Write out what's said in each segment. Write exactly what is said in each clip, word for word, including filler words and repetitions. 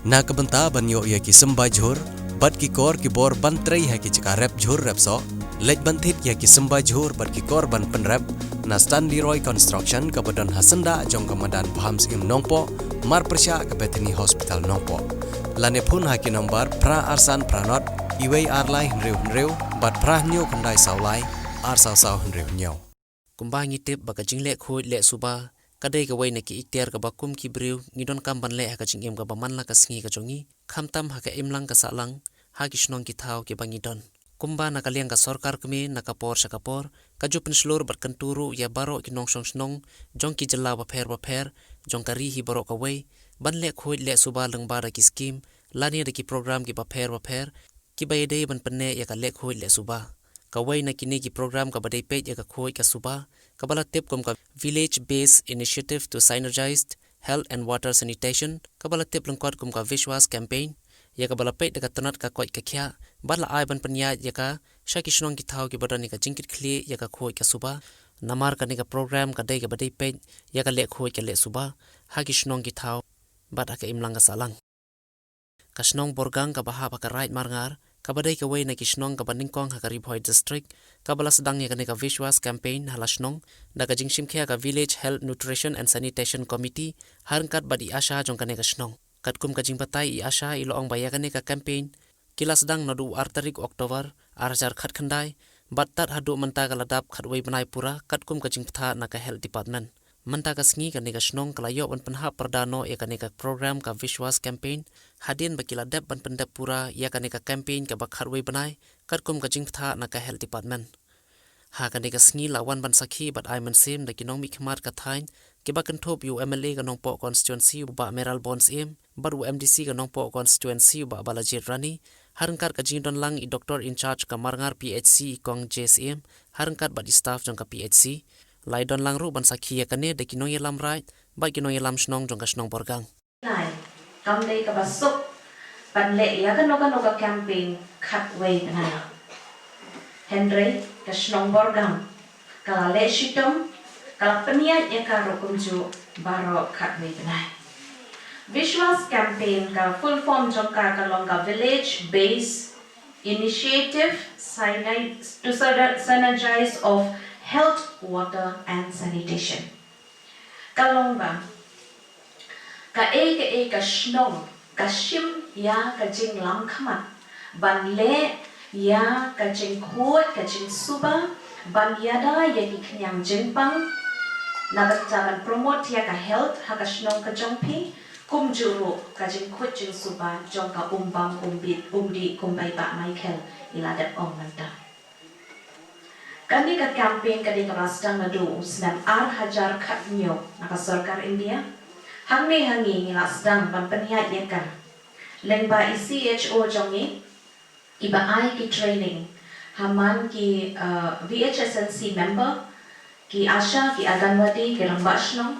Na ka bynta ban ïoh ïa ki symbai jhur bad ki kor ki bor ban trei ha ki jaka rep jhur rep soh, leit ban thied ïa ki symbai jhur bad ki kor ban pynrep na Stanley Roy Construction kaba don ha syndah jong ka madan Bham Syiem Nongpoh, marpyrshah ka Bethany Hospital Nongpoh. Lane phone ha ki nombar phra ar san phra nod, iwei ar lai hynriew hynriew bad phra hynñiew khyndai saw lai, ar saw saw hynriew hynñiew. Kumba ngi tip ba ka jingleh khuid leh suba ka dei kawei na ki ikhtiar kaba kum ki briew ngi donkam ban leh ha ka jingim kaba man la ka sngi ka jong ngi, khamtam ha ka imlang ka sahlang, ha ki shnong ki thaw kiba ngi don. Kumba na ka liang ka sorkar kmie na ka por sha ka por ka ju pynshlur bad kyntu ruh ïa baroh ki nongshong shnong jong ki jylla bapher bapher jong ka ri hi baroh kawei ban leh khuid leh suba lyngba da ki skim lane da ki program kiba pher bapher kiba ïadei ban pynneh ïa ka leh khuid leh suba. Kawei na kine ki program kaba dei peit ïa ka khuid ka suba kaba la tip kum ka Village Based Initiative to Synergized Health and Water Sanitation, kaba la tip lyngkot kum ka Vishwas Campaign, ïa kaba la peit da ka tnat ka koit ka khiah bad la ai ban pynïaid ïa ka sha ki shnong ki thaw kiba don ïa ka jingkitkhlieh ïa ka khuid ka suba. Namar kane ka program ka dei kaba dei peit ïa ka leh khuid ka leh suba ha ki shnong ki thaw bad ha ka imlang ka sahlang. Ka shnong Borgang kaba hap ha ka Raid Marngar, kaba dei kawei na ki shnong kaba nyngkong ha ka Ri Bhoi District, kaba la sdang ïa kane ka Vishwas Campaign ha la shnong da ka jingshimkhia ka Village Health, Nutrition and Sanitation Committee ha ryngkat bad i ASHA jong kane ka shnong. Katkum ka jingbatai i ASHA i la ong ba ïa kane ka campaign ki la sdang naduh u ar tarik October ar hajar khatkhyndai bad tad haduh mynta ka la dap khatwei bnai pura katkum ka jingbthah na ka Health Department. Mynta ka sngi kane ka shnong ka la ïoh ban pynhap pyrda noh ïa kane ka program ka Vishwas Campaign hadien ba ki la dep ban pyndep pura ïa kane ka campaign kaba khatwei bnai katkum ka jingbthah na ka Health Department. Ha kane ka sngi la wan ban sakhi bad ai mynsiem da ki nongmihkhmat ka thaiñ kiba kynthup ïa u MLA ka Nongpoh Constituency u Bah Mayralborn Syiem bad u MDC ka Nongpoh Constituency u Bah Balajied Rani, ha ryngkat ka jingdon lang i Doctor in Charge ka Marngar PHC i Kong J Syiem, ha ryngkat bad i staff jong ka PHC. La ïadon lang ruh ban sakhi ïa kane da ki nongïalam raid bad ki nongïalam shnong jong ka shnong Borgang. Bnai, kam dei kaba suk ban leh ïa kano kano ka campaign khatwei bnai. Hynrei ka shnong Borgang ka la leh shitom, ka la pynïaid ïa ka ruh kumjuh baroh khatwei bnai. Vishwas Campaign ka full form jong ka ka long ka Village Based Initiative Syner-, to Syner-, Synergize of Health, Water and Sanitation. Ka long ba kaei kaei ka shnong ka shim ïa ka jinglam khmat ban leh ïa ka jingkhuid ka jingsuba ban ïada ïa ki khñiang jingpang na bynta ban promote ïa ka health ha ka shnong ka jong phi, kumjuh ruh ka jingkhuid jingsuba jong ka umbam umbit umdih kumba i Bah Michael i la dep ong mynta. Kane ka campaign ka dei kaba la sdang naduh u snem ar hajar khathynñiew na ka sorkar India. Hangne ha ngi ngi la sdang ban pynïaid ïa ka lyngba i CHO jong ngi, iba ai ki training ha man ki, uh, VHSNC member, ki ASHA, ki Anganwadi, ki rangbah shnong.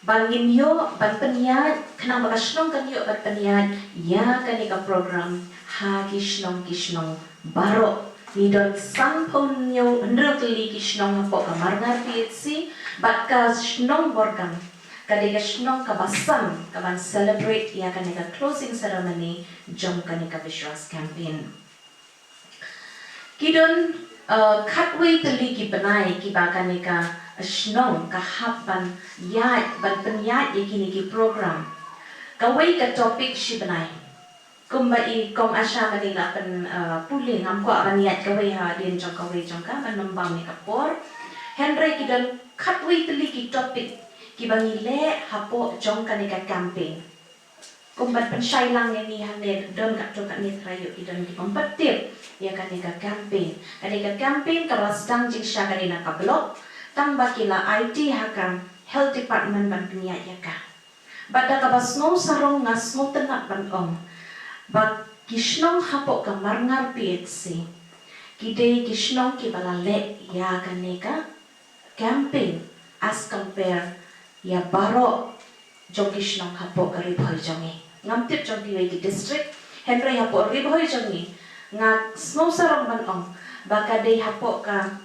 Ban ngin ïoh ban pynïaid, khnang ba ka shnong kan ïoh ban pynïaid ïa kane ka program ha ki shnong ki shnong baroh. Ngi don sanphew hynñiew, hynriew tylli ki shnong hapoh ka Marngar PHC bad ka shnong Borgang ka dei ka shnong kaba san kaban celebrate ïa kane ka closing ceremony jong kane ka Vishwas Campaign. Ki don, uh, khatwei tylli ki bnai kiba kane ka shnong ka hap ban ïaid, ban pynïaid ïa kine ki program. Kawei ka topic shi bnai. Kumba i Kong Asha mynne la pyn, uh, pule, ngam kwah ban ïaid kawei hadien jong kawei jong ka, ban ym bam ïa ka por. Hynrei ki don khatwei tylli ki topic kiba ngi leh hapoh jong kane ka campaign. Kum ban pynshai lang ïa ngi hangne, don katto katne trai ïoh ki don ki bym pat tip ïa kane ka campaign. Kane ka campaign ka la sdang jingshisha ka dei na ka block, tang ba ki la aiti ha ka health department ban pynïaid ïa ka. Bad da kaba sngew sarong nga sngew tynnat ban ong ba ki shnong hapoh ka Marngar PHC ki dei ki shnong kiba la leh ïa kane ka campaign as compare ïa baroh jong ki shnong hapoh ka Ri Bhoi jong ngi. Ngam tip jong kiwei ki district, hynrei hapoh Ri Bhoi jong ngi nga sngew sarong ban ong ba ka dei hapoh ka,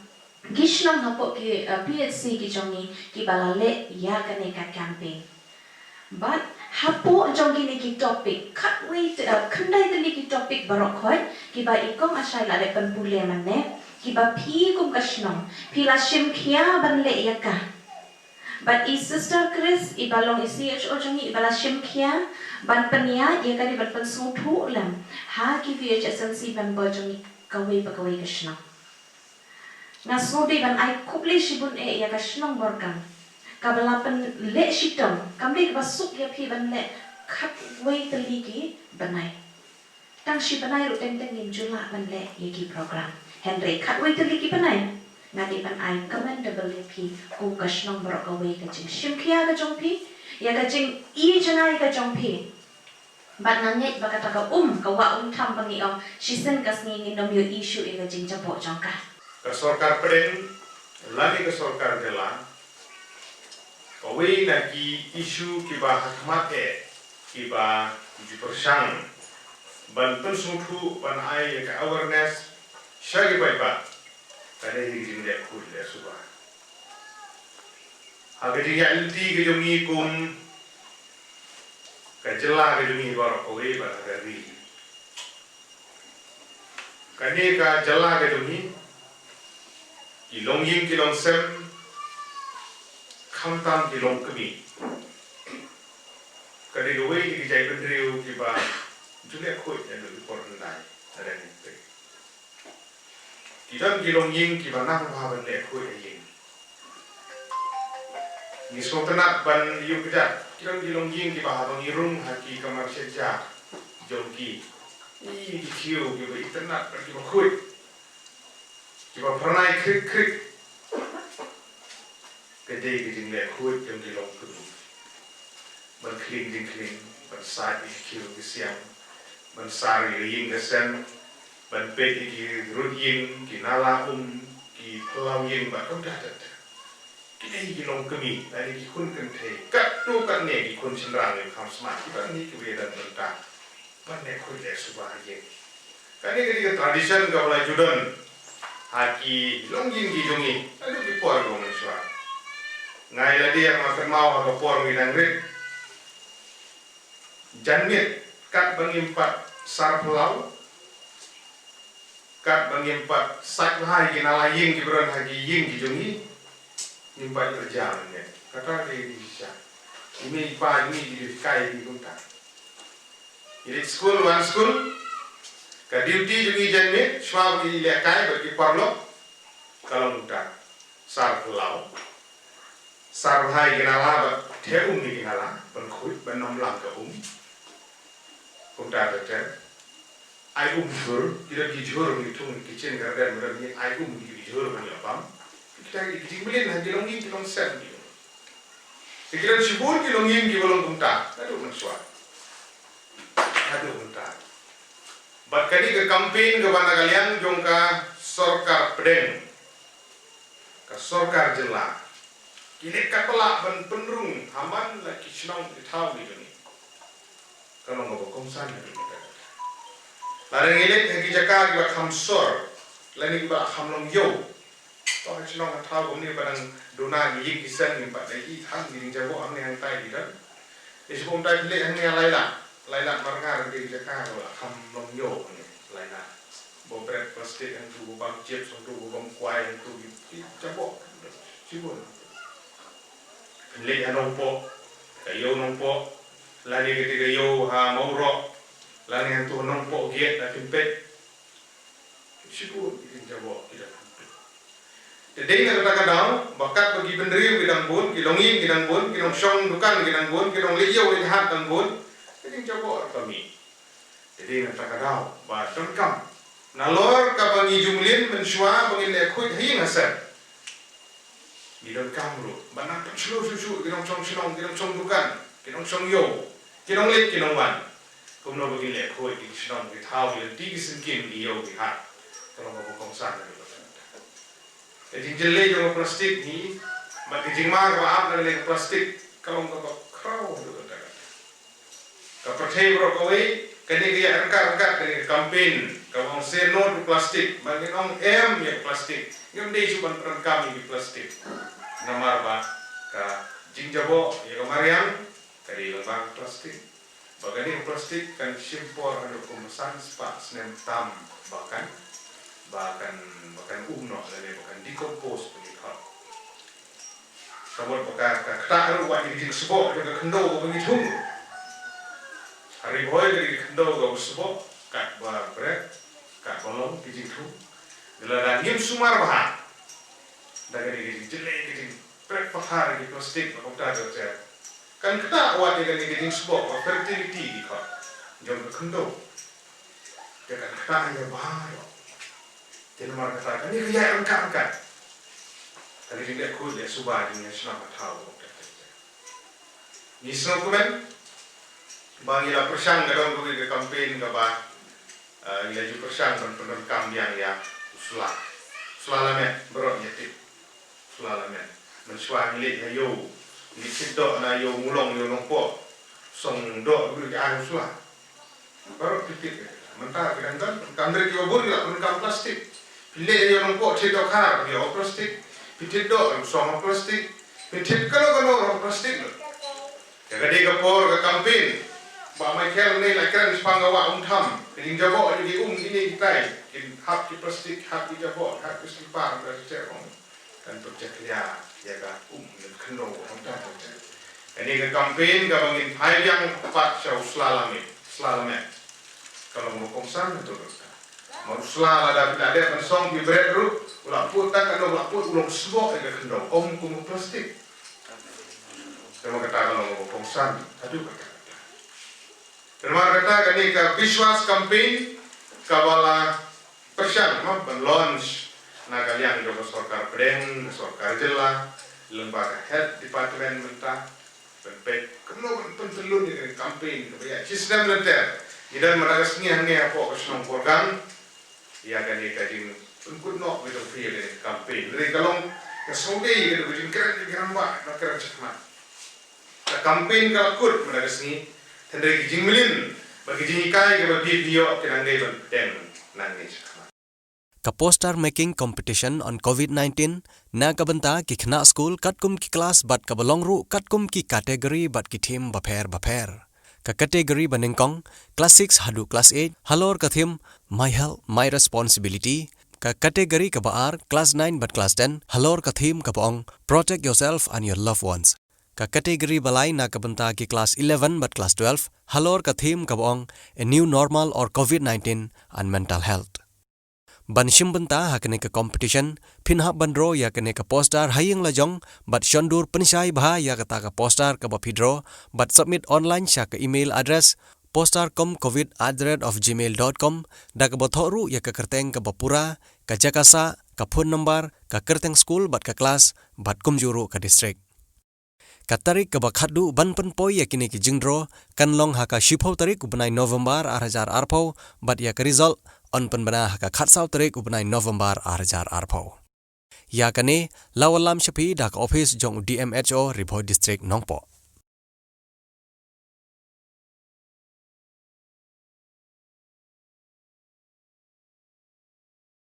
ki shnong hapoh ki, eh, PHC ki jong ngi kiba la leh ïa kane ka campaign. Bad Hapoh jong kine ki topic, khatwei, eh, khyndai tylli ki topic baroh khoit, kiba i kong Ashai la dep pynpule mynne, kiba phi kum ka shnong, phi la shim khia ban leh ïa ka. Bad i Sister Chris, iba long i C H O jong ngi, iba la shim khia ban pynïaid ïa kane, ban pynsngewthuh lem ha ki V H S L C member jong ngi kawei pa kawei ka shnong. Nga sngewdei ban ai khublei shibun eh ïa ka shnong Borkam, kaba la pynleh shitom, kam dei kaba suk ïa phi ban leh khatwei tylli ki bnai. Tang shi bnai ruh teng teng ngim ju lah ban leh ïa ki program. Hynrei khatwei tylli ki bnai, nga dei ban ai commendable ïa phi kum ka shnong baroh kawei, ka jingshim khia ka jong phi, ïa ka jingïohi jngai ka jong phi. Bad nga ngeit ba kata ka um, ka wah um tham ba ngi ong, shisien ka sngi ngin ym ïohi shuh ïa ka jingjaboh jong ka. Ka sorkar pdeng lane ka sorkar jylla, kawei na ki issue kiba ha khmat eh, kiba ju pyrshang ban pynsngewthuh, ban ai ïa ka awareness sha ki paidbah, ka dei hi ka jingleh khuid leh suba. Ha ka jingïaid lynti ka jong ngi kum ka jylla ka jong ngi baroh kawei bad ha ka ri, kane ka jylla ka jong ngi, ki longïing ki longsem, khamtam ki longkmie, ka dei kawei na ki jaitbynriew kiba ju leh khuid naduh ki por hyndai. Ki don ki longïing kiba nang bha ban leh khuid ha ïing. Ngi sngewtynnat ban ïoh kjat, ki don ki longïing kiba haba ngi rung ha ki kamar shet jar jong ki, i ki khiew kiba itynnat bad kiba khuid, kiba phyrnai khrik khrik. Ka dei ka jingleh khuid jong ki longkmie. Ban khling jingkhling, ban sait ïa ki khiew ki siang, ban sar ïa ka ïing ka sem, ban peit ïa ki rud ïing, ki nala um, ki phyllaw ïing bad kumta ter ter. Ki dei ki longkmie, lane ki khun kynthei, katto katne ki khun shynrang, ki kham smat, kiba ngi kiba ïadon bynta ban leh khuid leh suba ha ïing. Kane ka dei ka tradition kaba la ju don ha ki longïing ki jong ngi naduh ki por kiba mynshuwa. Nga ïa lade nga kynmaw ha ka por ngi dang rit janmiet, katba ngim pat sar phyllaw, katba ngim pat sait bha ïa ki nala ïing kiba don ha ki ïing ki jong ngi, ngim pat ïoh jam ne. Kata ka dei ka jingshisha. I mei i pa jong ngi ki ju hikai ïa ngi kumta. Ngi leit skul wan skul, ka duty jong ngi janmiet shuwa ba ngi lehkai bad ki paralok ka long kumta. Sar phyllaw, sar bha ïa ki nala bad theh um ïa ki nala ban khuid, ban ym lang ka um. Kumta ter ter. Ai um jhur, ki don ki jhur ngi thung kitchen garden, ngi don ngi ai um ki jhur ban ïoh bam. Kita ki jingmlien ha ki longïing ki longsem ki. Te ki don shibun ki longïing kiba long kumta naduh mynshuwa. Haduh mynta. Bad kane ka campaign kaba na ka liang jong ka sorkar pdeng, ka sorkar jylla, ki leh katba lah ban pynrung ha man la ki shnong ki thaw ki jong ngi. Ka long kaba kongsan ha ki jaka. Lada ngi leit ha ki jaka kiba kham sor lane kiba kham long ïew, to ha shnong ha thaw kumne ba dang duna ki ïing ki sem, ngim pat dei hi than ki jingjaboh hangne hangtai ki don. Te shu kumta phi leit hangne ha Lailad, Lailad Marngar, ki jaka kaba kham long ïew hangne Lailad. Ba bret plastik hangtu, ba bam chips hangtu, ba bam kwai hangtu, ki jaboh shibun. Phin leit ha Nongpoh, ka ïew Nongpoh, lane kata ka ïew ha Mawroh, lane hangtu ha Nongpoh Gate, la phin peit. Shibun ki jingjaboh ki don. Te dei na kata ka daw ba katba ki bynriew ki dang bun, ki longïing ki dang bun, ki nongshong dukan ki dang bun, ki nongleit ïew leit hat dang bun, ki jingjaboh ruh ka mih. Te dei na kata ka daw ba donkam, nalor kaba ngi ju mlien mynshuwa ba ngin leh khuid ha ïing ha sem, ngi donkam ruh ban nang pynshlur shuh shuh ki nongshong shnong, ki nongshong dukan, ki nongshong ïew, ki nongleit ki nongwan. Kumno ba kin leh khuid ki shnong ki thaw, ki lynti ki syngkien, ki ïew ki hat. Ka long kaba kongsan ka dei. Ka jingjyllei jong ka plastik hi bad ka jingma kaba ap na ka liang ka plastik ka long kaba khraw haduh katta katta. Ka pyrthei baroh kawei, kane ka ïaid ryngkat ryngkat, kane ka campaign kaba ong say no to plastic, ba ngin ong em ïa ka plastik. Ngim dei shuh ban pyndonkam ïa ki plastik. Namar ba ka jingjaboh ïa ka mariang Ka dei lyngba ka plastik. Ba ka dei ka plastik kan shim por haduh kumba san spah snem tam ba kan, ba kan, ba kan um noh lane ba kan decompose ba ngi khot. Ka mut ba ka, ka ktah ruh wat ïa ka jingsboh jong ka khyndew kaba ngi thung. Ha Ri Bhoi ka dei ka khyndew kaba sboh, katba bret, katba long ki jingthung. Lada ngim sumar bha da kane ka jingjyllei, ka jingpret pathar ïa ki plastik ba kumta ter ter, kan ktah wat ïa kane ka jingsboh ba fertility ki khot jong ka khyndew. Te kan ktah ïa baroh. Te namar kata kane ka ïaid ryngkat ryngkat. Kane ka jingleh khuid leh suba jong ngi ha shnong ha thaw ba kumta ter ter. Ngi sngewkmen ba ngi la pyrshang, ka don kawei ka campaign kaba, eh, ngi la ju pyrshang ban pyndonkam biang ïa u sla. Sla lamet, baroh ngi tip. Sla lamet. Mynshuwa ngi leit na ïew, ngi thied doh na ïew Mulong, ïew Nongpoh. Song doh ruh ki ai u sla. Baroh phi tip. Mynta phi dang don, kam dei kiba bun la pyndonkam plastik. Phi leit ïew Nongpoh thied dohkha, phi ïoh plastik. Phi thied doh, song plastik. Phi thied kano kano, plastik. Ka dei ka por ka campaign. Bah Michael ne la kren shaphang ka wah Umtham. Ka jingjaboh jong ki um kine kitai. Kin hap ki plastik, hap ki jaboh, hap ki slipar, ka jingjaboh. Kan pynjakhlia ïa ka um, ïa ka khyndew, kumta kumta. Kane ka campaign kaba ngin phai biang pat sha u sla lamet, sla lamet. Ka long ba kongsan haduh katta. Namar u sla lada phi la dep ban song phi bret ruh, u la put tang katno u la put, u long sboh ïa ka khyndew, ym kum u plastik. Te namar kata ka long ba kongsan haduh katta katta. Te namar kata kane ka Vishwas campaign kaba la pyrshang, mo, ban launch na ka liang jong ka sorkar pdeng, ka sorkar jylla, lyngba ka health department mynta, ban peit kumno ban pyntyllun ïa ka campaign kaba ïaid shisnem lynter. Ngi don mynta ka sngi hangne hapoh ka shnong Borgang ïa kane ka jingpynkut noh ka jong phi ïa kane ka campaign. Hynrei ka long ka sngewdei, ka dei ka jingkren ka jingrangbah, ka kren shakhmat. Ka campaign ka la kut mynta ka sngi, hynrei ki jingmlien bad ki jinghikai kaba phi ïoh ki nang dei ban pdeng nangne shakhmat. Ka poster making competition on covid nineteen na ka bynta ki khynnah skul katkum ki klas bad kaba long ruh katkum ki category bad ki theme bapher bapher. Ka category ba nyngkong, class six haduh class eight, halor ka theme My Health, My Responsibility. Ka category kaba ar, class nine bad class ten, halor ka theme kaba ong Protect Yourself and Your Loved Ones. Ka category ba lai na ka bynta ki class eleven bad class twelve, halor ka theme kaba ong A New Normal or covid nineteen and Mental Health. Ban shim bynta ha kane ka competition, phin hap ban draw ïa kane ka poster ha ïing la jong, bad shon dur pynshai bha ïa kata ka poster kaba phi draw, bad submit online sha ka email address poster com covid at the rate of gmail dot com, da kaba thoh ruh ïa ka kyrteng kaba pura, ka jaka sah, ka phone number, ka kyrteng skul bad ka klas, bad kumjuh ruh ka district. Ka tarik kaba khatduh ban pynpoi ïa kine ki jingdraw kan long ha ka shiphew tarik u bnai November ar hajar arphew, bad ïa ka result yn pynbna ha ka khatsaw tarik u bnai November ar hajar arphew. Ïa kane la wallam sha phi da ka office jong u D M H O Ri Bhoi District Nongpoh.